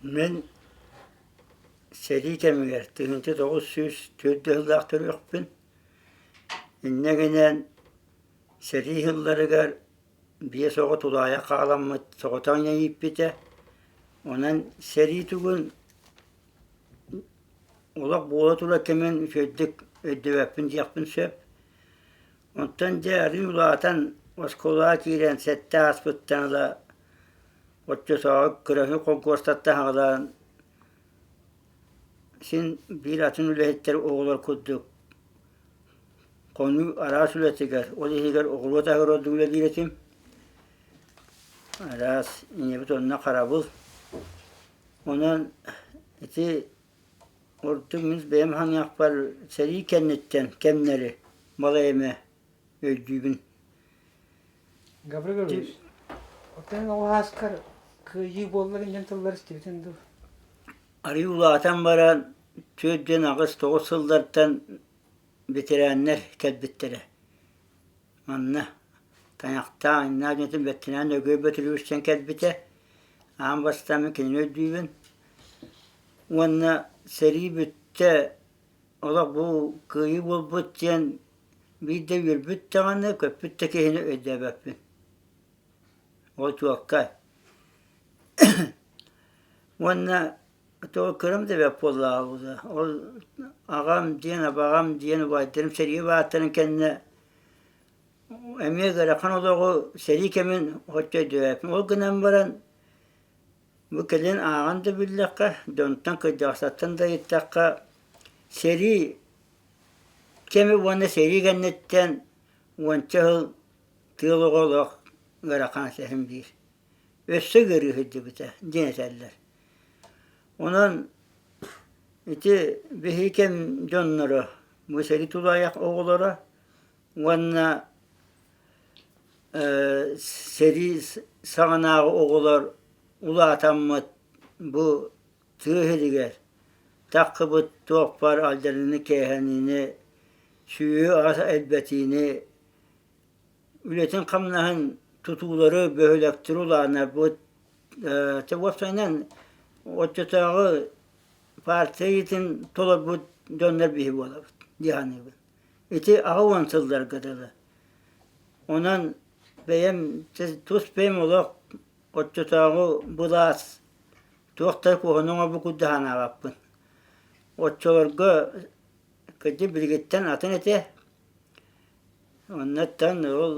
Мин сэрии кэмигэр 1904 сыллаах төрүөхпүн. Инньэ гынан сэрии сылларыгар биэс оҕо тулаайах хааламмыт соҕотох ийэ ииппитэ. Онон сэрии тугун олох буола турар кэмин үчүгэйдик өйдөөбөппүн диэхпин сөп. Онтон дьэ арыый улаатан оскуолаҕа киирэн сэттэ ааспыттан ыла оччотооҕу кыраһыы холкуостартан саҕалаан син биир атын үлэһиттэр оҕолор курдук хонуу араас үлэтигэр, ол иһигэр оҕуруот аһыгар ордук үлэлиир этим. Араас ийэбит онно харабыл. Онон ити ордук мин бэйэм саныахпар сэрии кэнниттэн кэмнэри балай эмэ өйдүүбүн. Гаврил Гаврильевич, оттон оҕо ааскар кыайыы буоллар диэн тыллар истибитин дуу? Арыый улаатан баран 48-9 сыллартан ветераннар кэлбиттэрэ. Манна тайахтаах Иннаа дьонтон бэттинээн Өгөй Бөтүрүөбүчтэн кэлбитэ. Аан бастаан мин кинини өйдүүбүн. Уонна сэрии бүттэ, олох бу кыайыы буолбут диэн биир да үөрбүт даҕаны, көппүт да киһини өйдөөбөппүн. Ол чуолкай. Уонна тоҕо кырам да бэрт буоллаҕа ол аҕам диэн, абаҕам диэн убайдарым сэрии бааттарын кэннэ эмиэ ыарахан олоҕу сэрии кэмин оччо өйдөөбөппүн. Ол гынан баран бу кэлин ааҕан да биллэххэ, дьонтон кырдьаҕастартан да ыйыттахха, сэрии кэми уонна сэрии кэнниттэн уонча сыл тыал оҕо олох ыарахан сэһэн биир. Өссө ыарыы сылдьыбыта диэн этэллэр. Онон ити биһиги кэм дьонноро, бу сэрии тулаайах оҕолоро уонна сэрии саҕанааҕы оҕолор улаатаммыт бу тыа сиригэр таххыбыт туох баар алдьаныыны-кээһэниини, сүөһү-ас элбэтиини, үлэтин-хамнаһын тутуулары, бөһүөлэктэри улааннарбыт чэ уопсайынан оччотооҕу партия ыйытын толорбут дьоннор биһи буолабыт дии саныыбын. Ити 80 сылларга дылы. Онон бэйэм тус бэйэм олох оччотооҕу былаас туох да куһаҕаны оҥорбут курдук санаабаппын. Оччолорго кырдьык билигиттэн атын этэ. Оннуттан ол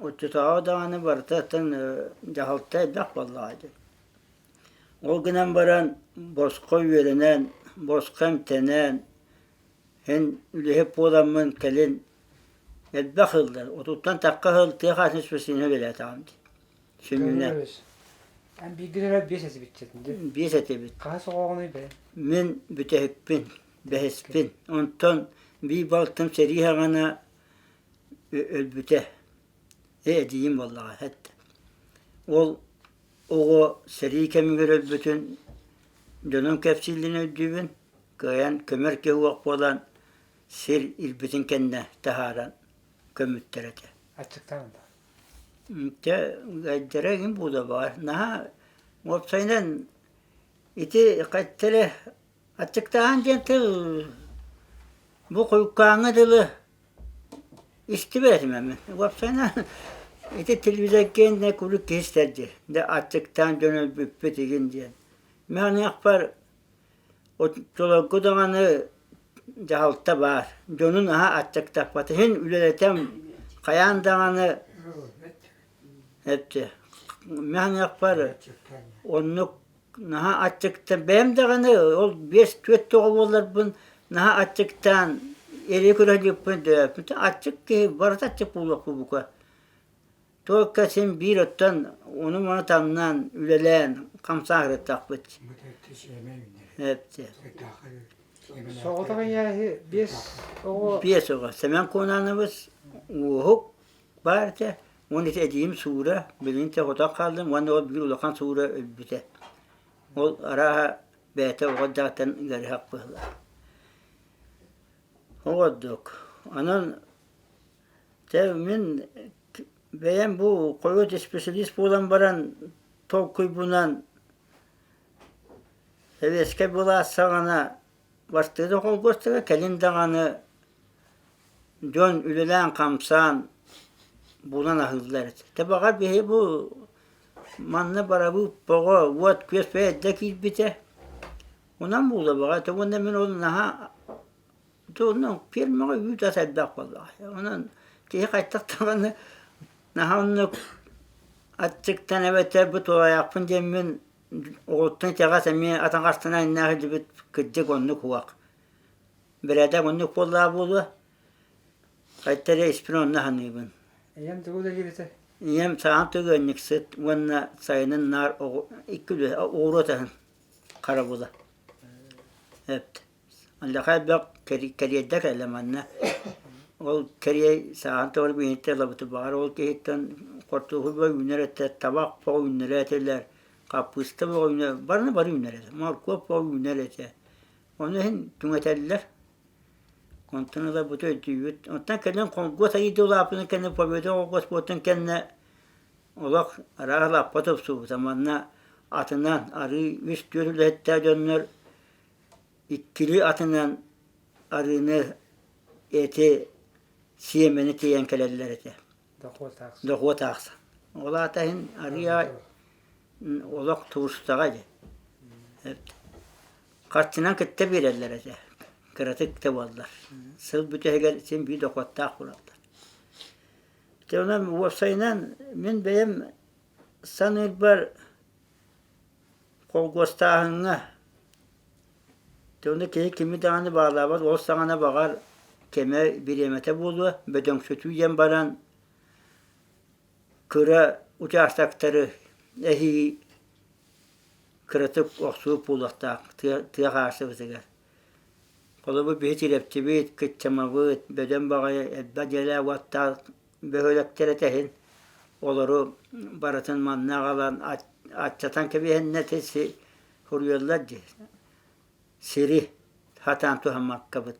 оччотооҕу даҕаны барытыттан дьаһалта элбэх буоллаҕа дии. Ол гынан баран босхо үөрэнэн, босхо эмтэнэн, эн үлэһит буоламмын кэлин элбэх сыллар, отуттан тахха сыл тыа хаһаайыстыбатын специалиһа үлэлээтэҕим дии. Сүнньүнэн. Эн бииргэ төрөөбүт биэс этибит дии. Биэс этибит. Хаһыс оҕоҕунуй бэйэҥ? Мин бүтэһикпин, бэһиспин. Онтон биир балтым сэрии саҕана өлбүтэ. Э эдьиийим буоллаҕа эттэ. Ол оҕо сэрии кэмигэр өлбүтүн дьонум кэпсииллэрин өйдүүбүн. Кыайан көмөр киһи уох буолан сир ирбитин кэннэ таһааран көммүттэр этэ. Аччыктаан да? Дьэ ыалдьара игин буолуо баҕар. Наһаа уопсайынан ити хайта аччыктааһын диэн тыл бу хойуккааҥҥа дылы истибэт этим мин. Уопсайынан ити телевизорга куруук киһи истэр дии. Дьэ аччыктаан дьон өлбүппүт игин диэн. Мин аныахпар Оччолорго даҕаны дьаһалта баар, дьонун аһа аччыктаппат иһин үлэлэтэн хайаан даҕаны эттэ мин оннук наһаа аччыктан бэйэм даҕаны ол биэс-түөрт тоҕо буолларбын наһаа аччыктаан эрэй көрө сылдьыбыппын аччык киһи барыта аччык буолуохпут бука Туокка син биир оттон ону-маны таҥнан, үлэлээн, хамсаан сырыттахпыт. Соҕотох ийээһи биэс оҕо Биэс оҕо. Сэмэн Куонаанабыс Уоһук баар этэ. Уонна ити эдьиийим Суура, билигин соҕотох хааллым уонна ол биир улахан Суура өлбүтэ. Ол арааһа бэйэтэ оҕо эрдэҕиттэн ыарыһах быһыылаах. Ол курдук. Онон Дьэ мин бэйэм бу хойут исписэлиис буолан баран толкуйбунан Сэбиэскэй былаас саҕана бастыыр холкуостара кэлин даҕаны дьон үлэлээн-хамсаан булан аһыыллар этэ. Тэ баҕар биһи бу манна барабыыт боҕо уот-күөс эрдэ киирбитэ. Онон буолуо баҕа этэ уонна мин ол наһаа онно фермаҕа үүт ас элбэх буоллаҕа. Онон киһи хайдах даҕаны наһаа оннук аччыктан эбэтэр бу туорайаахпын диэммин оҕуттан итэҕэс эмиэ атаҕастана иннээх илдьибит кырдьык оннук уох. Бэрээдэк оннук буоллаҕа буолуо. Хайта эрэ испин онно саныыбын. Ийэм тугу үлэлиир этэ? Ийэм саҥа төгүөнньүксүт уонна сайынын наар икки үлэ оҕуруот аһын харабыла. Эпт. Аллаха элбэх кэриэйдэ кэллэ манна. Ол кэриэй сааһын тоҕо биһиттэн ылабыт баҕар ол киһиттэн хортуоппуй бөҕө үүнэр этэ, табах бөҕө үүннэрэ этилэр, хаппыыста бөҕө үүнэр, барыны бары үүнэр этэ, моркуоп бөҕө үүнэр этэ. Ону иһин түҥэтэллэр. Онтон ыла бу өйдүүбүт. Онтон кэлин холкуос айыыта улааппытын кэннэ Победа холкуос буолтун кэннэ олох арааһа лаппа тупсубута. Манна атынан арыы үс-түөрт үлэһиттээх дьоннор иккилии атынан арыыны, эти, сиэмэни тиэйэн кэлэллэр этэ. Дохуот аахсан. Дохуот аахсан. Ол аата иһин арыы олох туустаҕа дии. Харчынан кытта биэрэллэр этэ. Кыратык да буоллар. Сыл бүтэһигэр син биир дохуоттаах буолаллар. Дьэ онон уопсайынан мин бэйэм саныырбар Холкуостааһыҥҥа Ону киһи кими даҕаны баалаабат, ол саҕана баҕар кэмэ бириэмэтэ буолуо, бөдөҥсүтүү диэн баран кыра учаастактары эһии кыратык охсуу буолуохтаах тыа тыа хаачыстыбатыгар. Холобур биһи Чирэпчибит, Кыччамабыт, бөдөҥ баҕайы элбэх дьиэлээх-уоттаах бөһүөлэктэр этэһин олору барытын манна аҕалан аччатан кэбиһэннэ ити суруйаллар дии сири сатаан туһаммаккабыт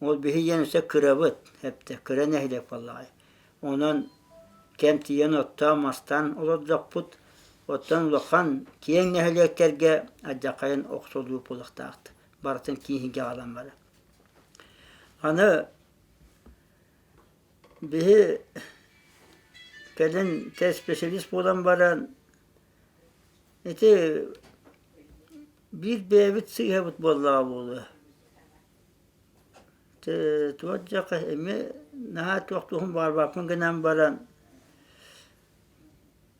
ол биһи диэн өссө кырабыт эптэ кыра нэһилиэк буоллаҕай онон кэм тиийэн оттоон мастаан олордохпут оттон улахан киэҥ нэһилиэктэргэ алдьархайын охсуллуу буолуохтаахтар барытын кииһигэ аҕалан баран аны Биһи кэлин специалист буолан баран ити биир бэйэбит сыыһабыт буоллаҕа буолуо. Туох диэххэ эмиэ наһаа туох туһун баҕарбаппын гынан баран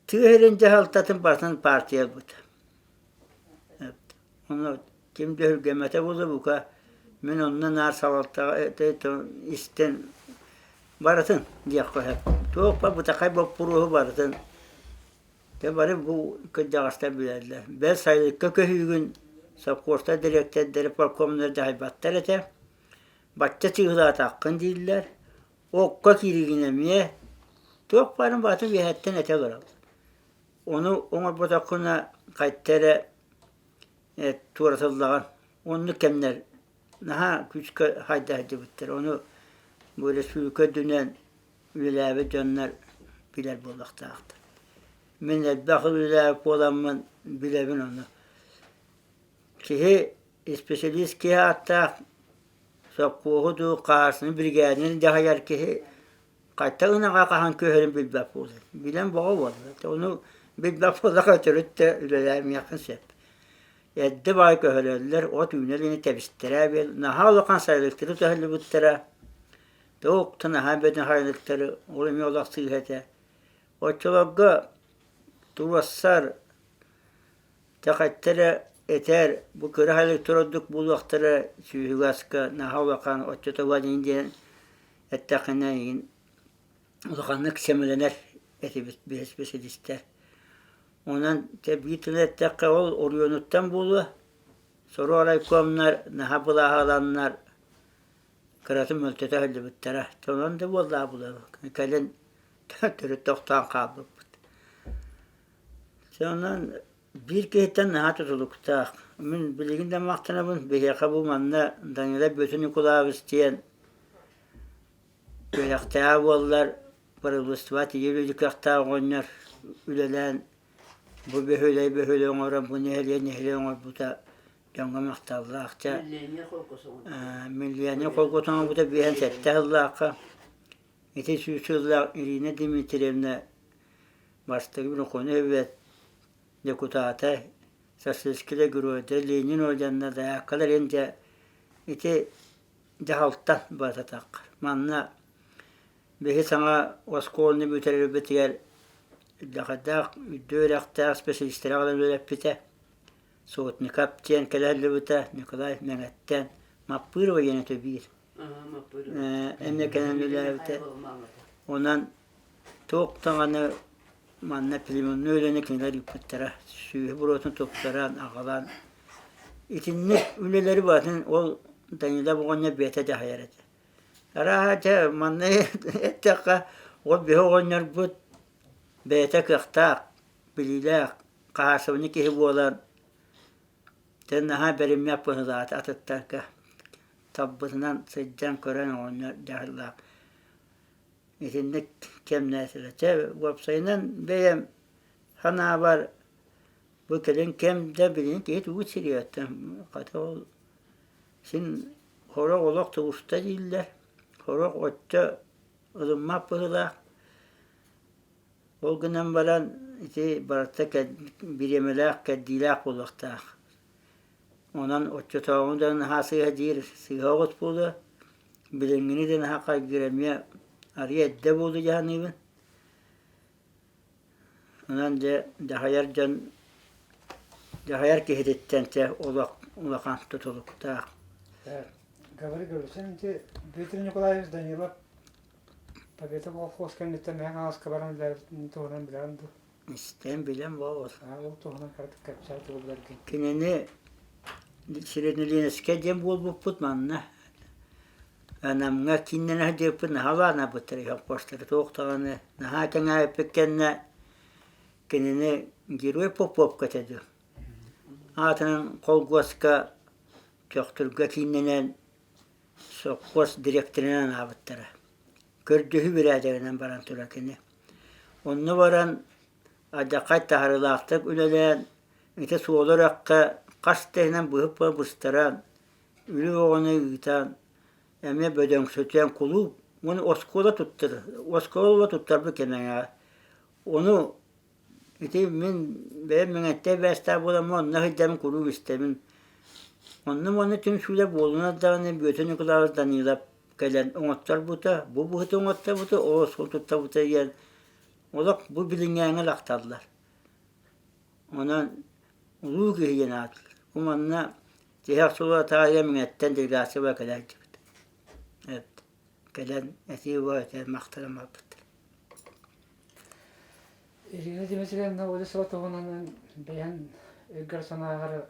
тыа сирин дьаһалтатын барытын партия ылбыта. Ону ким да өһүргэммэтэ буолуо, бука мин онно наар салалтаҕа истэн барытын диэххэ сөп. Туох ба бытахай боппуруоһу барытын дьэ бары бу кырдьаҕастар билэллэр. Бэл сайылыкка көһүүгүн совхозтар дириэктэрдэрэ, парткомнар дьаһайбаттар этэ. Бачча чыыһылаатаххын дииллэр. Окко кииригин эмиэ туох баарын барытын үөһэттэн этэ олороллор. Ону оҥорботоххуна хайта эрэ туоратыллаҕын. Оннук кэмнэр наһаа күүскэ хайда сылдьыбыттар. Ону бу өрөспүүбүлүкэ үрдүнэн үлэлээбит дьоннор билэр буолуохтаахтар. Мин элбэх үлэлээбит буоламмын билэбин ону. Киһи исписэлиис киһи ааттаах сопхуоһу дуу, хаһаайыстыбаны биригээдэни дьаһайар киһи Хайта ынаҕа хаһан күөһэрин билбэт буолар. Билэн бөҕө буолла. Ону билбэт буоллахха төрүт да үлэлээмиэххин сөп. Эрдэ баай көһөрөллөр, от үүнэр ини тэбистэрэ бил. Наһаа улахан сайылыктары төһөллүбүттэрэ. Туох да наһаа бөдөҥ сайылыктары, ол эмиэ олох сыыһа этэ. Оччолорго туруоссар, дьэ эрэ этэр, бу кыра сайылыктар ордук буолуохтара сүөһүгэ аска наһаа улахан оччотугар диэн эттэххинэ эйигин улаханнык сэмэлэнэр этибит биэс Онон дьэ биир тылы эттэххэ ол оройуонуттан буолуо, сорох райкомнар наһаа былааһаланнар кыратын мөлтөтө сылдьыбыттара. Онон да буоллаҕа буолуо, кэлин төрүт тохтоон хаалбыппыт. Дьэ онон биир киһиттэн наһаа тутулуктаах. Мин билигин да махтанабын, биһиэхэ бу манна Данила Бүөтүр Ньукулаабыс диэн Үөрэхтээҕэ буоллар, правительство тиийэ үлэлиэхтээх оҕонньор үлэлээн. Бу бөһүөлэги бөһүөлэк оҥорон, бу нэһилиэги нэһилиэк оҥорбута дьоҥҥо махталлаах. Чэ, миллионер холкутун оҥорбута 57 сыллаахха. Ити сүүс сыллаах Ирина Дмитриевна бастакы Верховнай Совет дьокутаата, Социалистическай Геройдар Ленин орденна дайааккалар иһин дьэ ити дьаһалта барытатахха. Манна биһи саҥа оскуоланы бүтэрэрбитигэр Дэхэдээх үрдүк үөрэхтээх специалистара аҕалан үөрэппитэ. Сотников диэн кэлэллибитэ Николай Мэҥэттэн Маппырова диэн этэ биир. Эмиэ кэлэн үлэлээбитэ. Онон туох даҕаны манна племенной үлэни кинилэр ыыппыттара. Сүөһү буруотун туттаран, аҕалан. Итинник үлэлэри барытын ол Данила оҕонньор бэйэтэ дьаһайар этэ. Арааһа дьэ манна эттэххэ ол биһи оҕонньорбут бэйэтэ кыахтаах, билиилээх, хаһаасыбынньык киһи буолан Дьэ наһаа бэриммэт быһыылаата атыттарга талбытынан сылдьан көрөн оҕонньор дьаһаллаах итинник кэмнээтилэр. Чэ уопсайынан бэйэм санаабар бу кэлин кэм да билигин киһи тугу сириэттэн хата ол син сорох олох тубуста дииллэр, сорох оччо ылыммат быһыылаах. Ол гынан баран ити барыта бириэмэлээх, кэрдиилээх буолуохтаах. Онон оччотооҕу да наһаа сыыһа диир сыыһа оҕус буолуо, билиҥҥини да наһаа хайгыыр эмиэ арыый эрдэ буолуо дии саныыбын. Онон дьэ дьаһайар дьон дьаһайар киһититтэн чэ олох улахан тутулуктаах. Говори, говорю, ити Дмитрий Николаевич Данилов Победа колхоз кэнниттэн мэҥэ хаҥаска баран үлэлээбитин туһунан билэҕин дуо? Истэн билэн буолуо. Ол туһунан кыратык кэпсээ тугу билэргин. Кинини Среднеленскэй диэн буолбуппут манна. Намҥа кииннэнэ сылдьыбыппыт наһаа улаанарбыттар колхозтары туох даҕаны наһаа кэҥээбиппит кэннэ кинини Герой Поповка этэ дуу. Аатынан колхуоска Төхтүргэ кииннэнэн Сопхуос дириэктэринэн анаабыттара. Көрдөһүү бирээдэгинэн баран турар кини. Онно баран алдьархай таһаарыылаахтык үлэлээн, ити суолу үрэххэ хас да иһинэн быһып быстаран, үлэ оҕону ыытан, эмиэ бөдөҥсүтэн кулууп уонна оскуола туттар, оскуола туттарбыт кэмэҥэ. Ону Ити мин бэйэм Мэҥэттэ эбээстээх буоламмын онно сылдьабын куруук истэбин. Онно-манна түмсүүлэр буолунар даҕаны Бүөтүр Николаевич Данилов кэлэн оҥотторбута, бу быһыты оҥотторбута, ол суол туттарбыта диэн олох бу билиҥҥээҥҥэ лахталлар. Онон улуу киһи диэн ааттыыр. Бу манна тиһэх суола таайа Мэҥэттэн делегация кэлээччибит. Кэлэн этии буо этэ махтанан барбыттар. Ирина Дмитриевна Олесова туһунан бэйэҥ өйгөр-санааҕар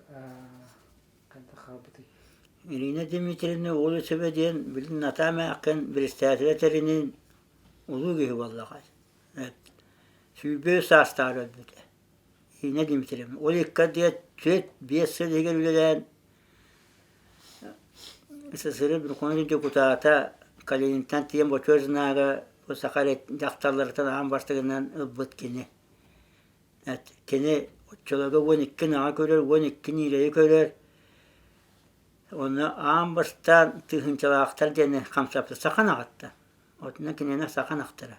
хайдах хаалбытый? Ирина Дмитриевна Олесова диэн билин Натаа эмээххин председателэ тэринин улуу киһи буоллаҕа. 23 саастаах өлбүтэ. Ирина Дмитриевна. Ол икки 4-5 сыл иһигэр үлэлээн СССР Верховнай дьокутаата Калининтан тиийэн Бочуот знага бу саха дьахталларыттан аан бастакынан ылбыт кини. Кини оччолорго 12 наҕа көрөр, 12 ниирэйи көрөр. Онно аан бастаан тыһыынчалаахтар диэни хамсаппыт саха наҕаттан. Отунан кинини саха ынахтара.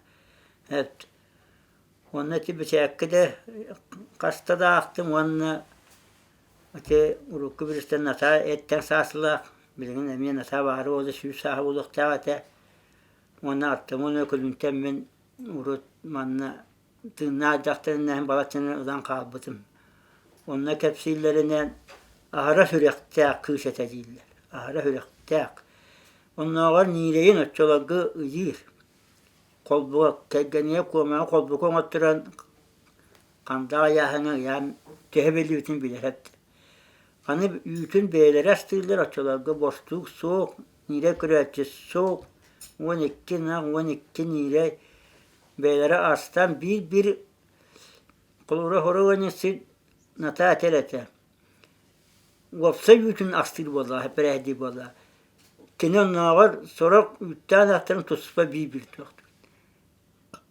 Уонна ити бэчээккэ да хаста да аахтым уонна Ити урукку биристэн Натаа эттэн сааслаах, билигин эмиэ Натаа баара буолла сүүс сааһа буолуохтаах этэ. Уонна Артамон Өкүлүнтэн мин урут манна тыыннаах дьахтарынан балаччаны ылан хаалбытым. Онно кэпсииллэринэн аһара сүрэхтээх кыыс этэ дииллэр. Аһара сүрэхтээх. Оннооҕор Ниирэйин оччолорго ыйыыр. Холбуга кэргэнигэр куомаҕа холбука оҥотторон Хандаҕа ыйааһыҥҥа ыйаан төһө биллибитин билэр эбит. Аны үүтүн бэйэлэрэ астыыллар, оччолорго бостуук суох, ньирэй көрөөччү суох, 12 ынах, 12 ньирэй бэйэлэрэ астаан биир-биир холобура хоруганы сир Натаа этэр этэ. Уопсай үүтүн астыыр буоллаҕа, эпэрээдии буоллаҕа. Кини оннооҕор сорох үүттээх ынахтарын туспа биир-биир туохтуур.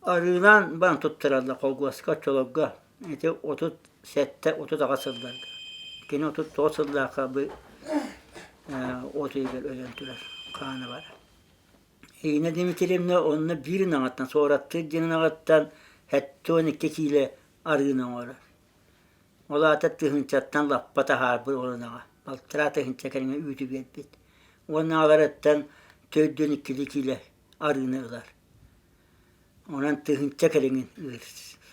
Арыылаан баран туттараллар холкуоска оччолорго. Ити 37 38 сылларга. Кини 39 сыллаахха бу от ыйыгар өлөн турар хаана бар. Ирина Дмитриевна онно биир ынаҕыттан, суораттыыр диэн ынаҕыттан 72 киилэ арыыны оҥорор. Ол аата тыһыынчаттан лаппа таһаарбыт ол ынаҕа. Балтараа тыһыынча кэриҥэ үүтү биэрбит. Уонна аҕаларыттан төрдүөн иккилии киилэ арыыны ылар. Онон тыһыынча кэриҥин ыыр.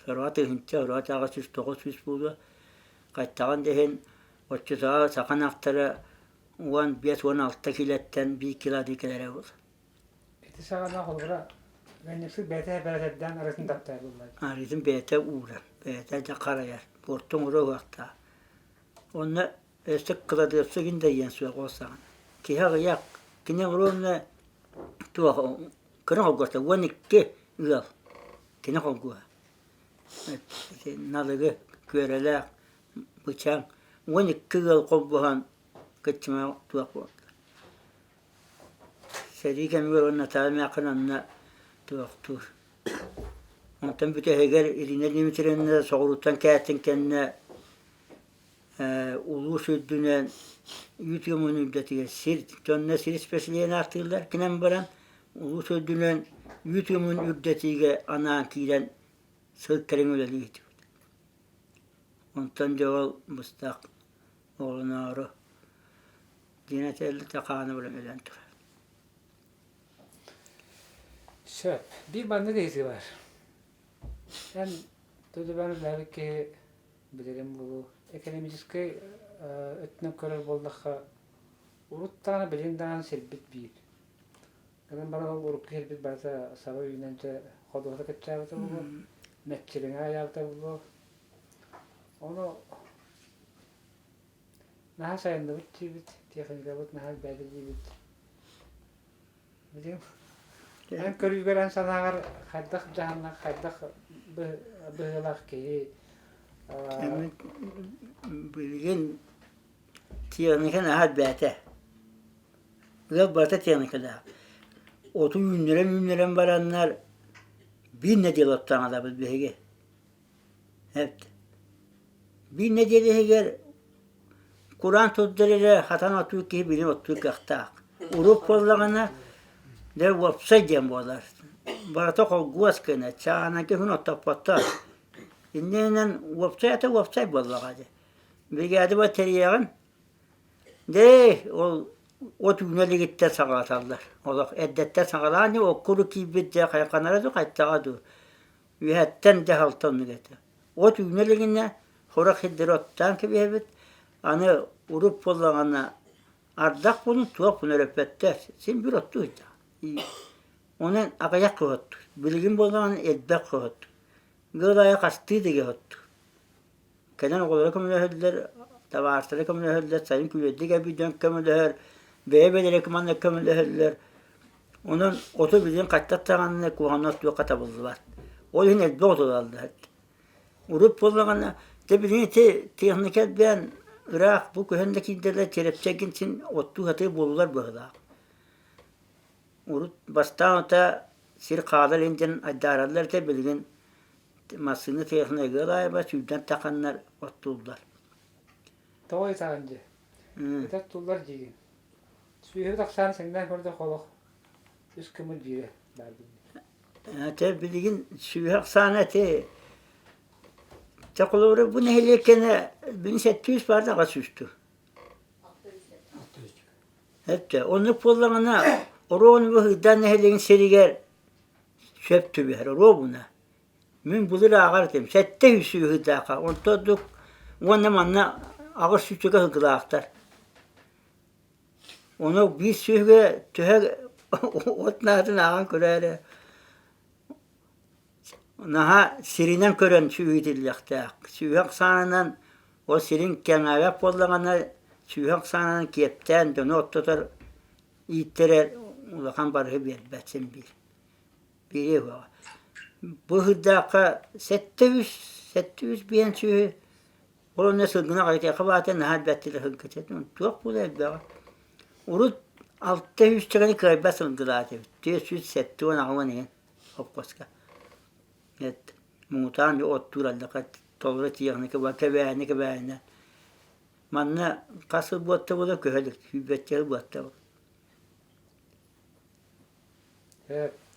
Сороҕо тыһыынча, сороҕо 809 буолуо. Хайтаҕын да иһин оччотооҕу саха ынахтара 15-16 киилэттэн биир кило арыы кэлэрэ буолуо. Ити саҕана холобура ыанньыксыт бэйэтэ эбэрэдэрдээн арыытын таптайар буолла. Арыытын бэйэтэ уурар, бэйэтэ дьэ харайар, буорту оҥоруо уһуохтаах. Онно өссө кыладыапсык иһин да иэн суох ол саҕана. Киһи аҕыйах, кини ровно туох кыра холкуоста 12 ыал кини холкуоһа. Налыгы, Күөрэлээх, Бычаҥ 12 ыал холбоһон кыччыма туох буолла. Сэрии кэмигэр уонна Наталья эмээххин онно туохтуур. Онтон бүтэһигэр Ирина Дмитриевна соҕурууттан кээттин кэннэ улуус үрдүнэн үүт ыамын үрдэтигэр сир дьонно сир испэсилиэн ааттыыллар гынан баран улуус үрдүнэн үүт ыамын үрдэтиигэ анаан киирэн сыл кэриҥэ үлэлии сылдьыбыт. Онтон дьэ ол быстах оҕолоноору диэн этэллэр хаана булан өлөн турар. Сөп. Биир маннык ыйытыы баар. Эн төлөбөөн үлэлээбит киһи билэрим буолуо. Экономическай өттүнэн көрөр буоллахха, урут даҕаны билигин даҕаны сирбит биир. Гынан баран ол урукку сирбит барыта саба үүнэн дьэ ходуһата кэпсээбитэ буолуо, мэччирэҥэ айаабыта буолуо. Ону наһаа сайынныбыт диибит, техникабыт наһаа элбээтэ диибит. Билигин эн көрүүгэр эн санааҕар хайдах дьаһанна, хайдах быһыылаах киһи Билигин техника наһаа элбээтэ. Ыал барыта техникалаах. Оту үүннэрэн-үүннэрэн бараннар биир нэдиэлэ оттоон аҕалабыт биһиги. Эт. Биир нэдиэлэ иһигэр кураан турдар эрэ хатан оттуур киһи билин оттуур кыахтаах. Урут буоллаҕына, дьэ уопсай диэн буолар. Барыта холгуос гына, чааһынайга күн оттоппоттор. Иннинэн уопсай ата уопсай буоллаҕа дии. Бигээди ба тэрийэҕин, дьэ ол от үүнэ илигиттэн саҕалаталлар. Олох эрдэттэн саҕалаан оккуру киирбит дьэ хайханара дуу, хайтаҕа дуу. Үөһэттэн дьаһалта оннук этэ. От үүнэ илигинэ сорох сирдэри оттоон кэбиһэбит. Аны урут буоллаҕына ардах буолун туох буолун өрөппөттөр. Син биир оттуу сылдьаҕын. Онон аҕыйах киһи оттуур. Билигин буоллаҕына элбэх киһи оттуур. Ыал аайы хастыы да киһи оттуур. Кэлэн оҕолоро көмөлөһөллөр, табаарыстара көмөлөһөллөр, сайын күлүөрдүк эбии дьон көмөлөһөр, бэйэ-бэйэлэрэ манна көмөлөһөллөр. Онон оту билигин хаттах даҕаны куһаҕаннаах туохха табыллыбат. Ол иһин элбэх оту ылаллар. Урут буоллаҕына, дьэ билигин ити техника элбээн ыраах бу көһөн да киирдэллэр чэрэпчэгин син оттуу сатыы буоллулар быһыылаах. Урут бастаан ата сир хаалар ин диэн айдаараллар этэ билигин массыына технология ылаайба сүүрдэн таханнар оттууллар. Тоҕо ыйытаҕын дии? Ити оттууллар диигин. Сүөһү тахсаан сэҥнээн көрдөх олох үс кымыр биирэ баар билигин. Этэ билигин сүөһү ахсаана ити Чэ холобура бу нэһилиэккэнэ билин 700 баар да аҕа сүүстүү. Эттэ оннук буоллаҕына оруобуна бу Ыйдаан нэһилиэгин сиригэр сөп түбэһэр оруобуна. Мин былыр ааҕар этим 700 сүөһү онто ордук уонна манна аҕыс сүүсчэкэ сылгылаахтар. Ону биир сүөһүгэ төһө от наатын ааҕан көрөөрү наһаа сиринэн көрөн сүөһүтүллүөхтээх. Сүөһү ахсаанынан ол сирин кэҥээбэт буоллаҕына сүөһү ахсаанынан киэптээн дьону оттотор ииттэрэр улахан барыһы биэрбэт син биир. Биири уһуоҕа. Бу ыһыырдаахха 700 705 сүөһү Ол онно сылгыны аҕыйатыахха баата наһаа элбэттилэр сылгыта. Туох буолуо элбэҕэ. Урут 600 чэгэни кыайбат сылгылаат эбит. 478 иһин хоппуоска. Эт муҥутаан оттуур алдьархай. Толору техника бар, кэбээни кэбээни. Манна хас сыл буотта буола көһө илик, сүүрбэччэ сыл буотта.